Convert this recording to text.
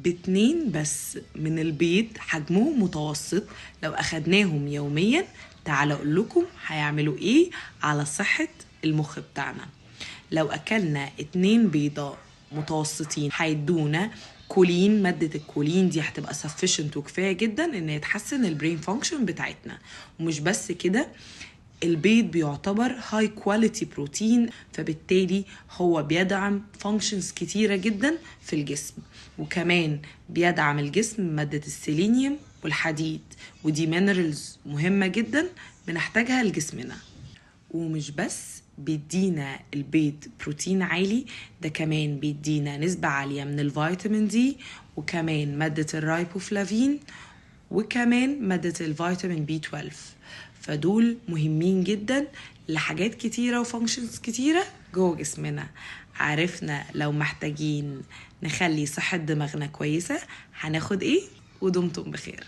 باتنين بس من البيض حجمهم متوسط، لو اخدناهم يوميا تعالوا اقول لكم هيعملوا ايه على صحة المخ بتاعنا. لو اكلنا 2 بيضة متوسطين هيدونا كولين، مادة الكولين دي هتبقى sufficient وكفاية جدا ان هي تحسن ال brain function بتاعتنا. ومش بس كده، البيض بيعتبر high quality protein، فبالتالي هو بيدعم functions كتيرة جدا في الجسم، وكمان بيدعم الجسم مادة السيلينيوم والحديد، ودي minerals مهمة جدا بنحتاجها لجسمنا. ومش بس بيدينا البيض بروتين عالي، ده كمان بيدينا نسبة عالية من الفيتامين دي، وكمان مادة الرايبوفلافين، وكمان مادة الفيتامين بي 12. فدول مهمين جدا لحاجات كتيرة و functions كتيرة جوه جسمنا. عرفنا لو محتاجين نخلي صحة دماغنا كويسة هناخد ايه، ودمتم بخير.